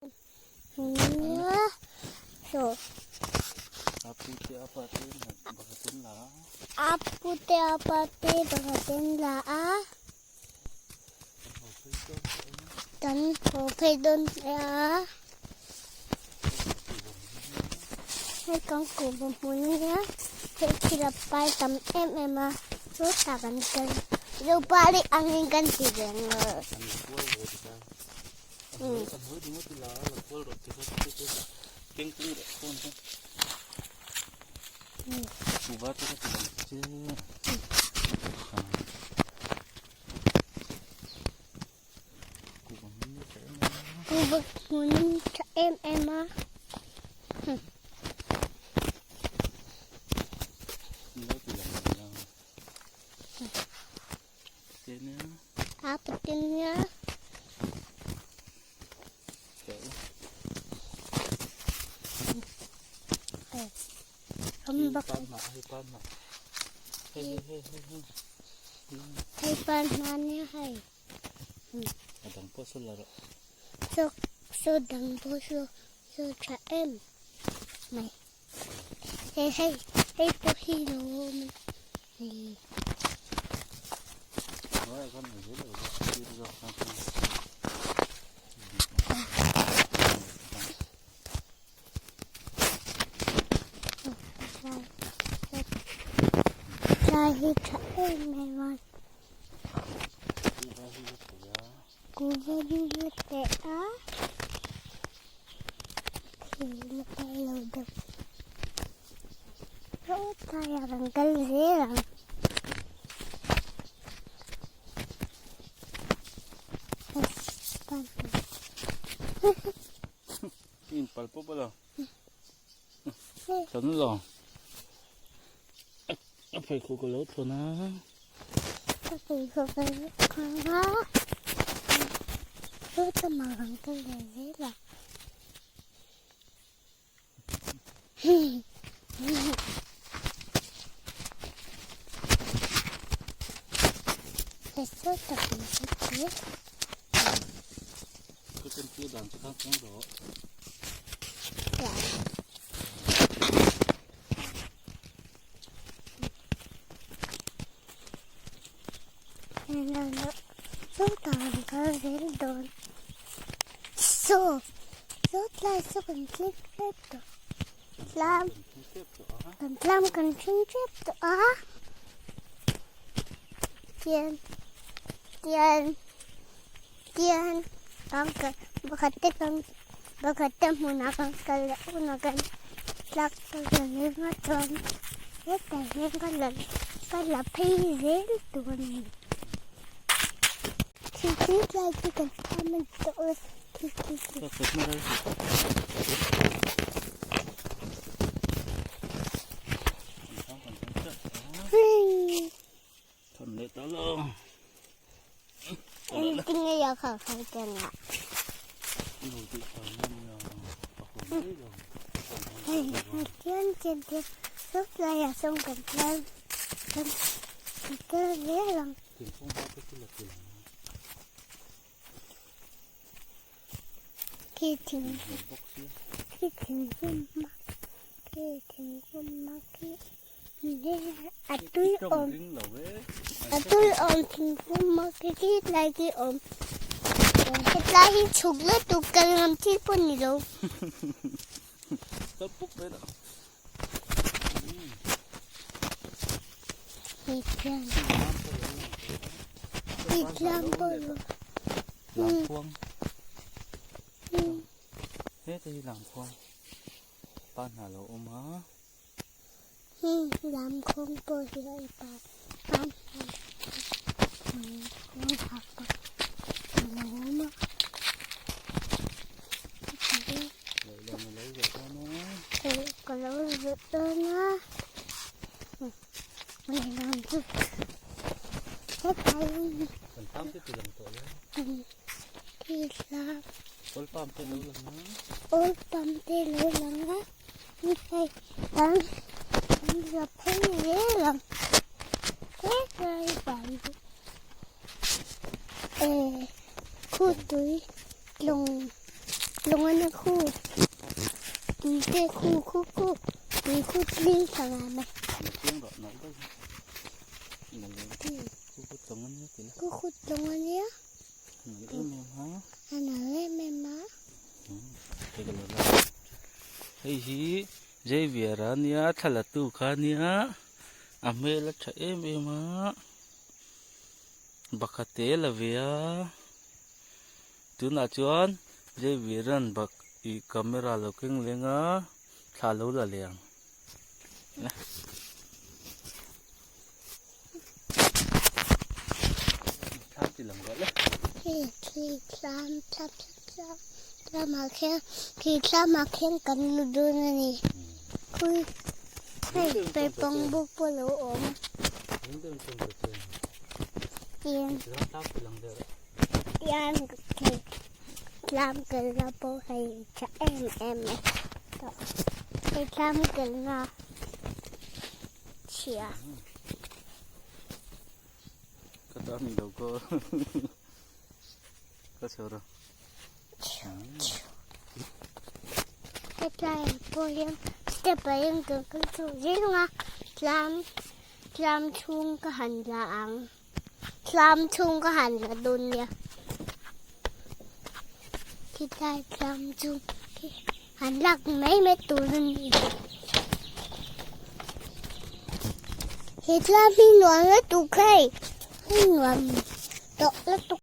A pute a pate pakhatin la a kan haw phei dawn a hei kan kuhva hmun ania hei thil a pai tam em em a chutah kan kal zopari angin kan ti reng a. Khu vực hmun tha em em a. A patin nia. Hei pan hna nia hei. A dang pawh saw la rawh. Saw saw dang pawh saw saw tha em mai. Hei hei hei pawh hi lo awm a ni. Tlai hi tha em em a. Kuhva hi la teh a. Thil la pai lo deuh. Tlaiah kan kal zel ang. In pal pawp a lo. Kan lo. A pheikhawk ka lo thlawn a. A pheikhawk ka lo thlawn a. Chu tamah kan kal leh zel a. Saw saw tlai saw kan thleng tep tawh tlam kan tlam kan thleng tep tawh a tian tian tian kan kal pakhat te kan pakhat te hmunah kan kal leh hunah kan tlak kan ring a chuan hetah hian ka la ka la phei zel tur a ni. Khi khi tlai khi kan tham a ni tawh a khi khi khi. Engtin nge kha kha ten a. Hei tian tian tian sawt laiah sawn kan tlar kan tlar zel ang. Khi thing khi thingkung khi thingkung khi A tui awm a tui awm thingkung mak hi khi tlai khi awm hetlai hi chhuk lutuk kal ngam thil pawh ni lo. Lamkhuang heta hi lamkhuang pa hna lo awm a. Hi lamkhuang pawh hi a pa pa hna lamkhuang ha pa lo awm a. Ka lo zawh dawn a. Oil palm te lo lang a hei kan la phei zel ang hetlai van hi eh khutui tlawng. Lung a nia khu tui te khu khu khu tui khu tling thla ngai mai. Khu khu tlawng a nia. A nalh em em a. Hei hi Xavier a nia thla la tu kha a nia a hmel a tha em em a bakha te la ve a tunah chuan Xavier an bak ih camera lo keng leng a thla lo la leh ang. Khi thlamah khian kan lu dawn a ni. Khui hei perpang bawk pawh a lo awm. Tiang tiang khi thlam kalna pawh hei tha em em mai hei thlam kalna chhia. Ka ta ni lo ko ka chhawr a. Hetlai ah pawh hian step ah hian kan kal chhuak zel ang a tlang tlang chhung ka han la ang tlang chhung ka han la dawn nia hetlai tlang chhung khi han lak mai mai tur a ni he tlang hi nuam lutuk hei hei nuam tawh lutuk.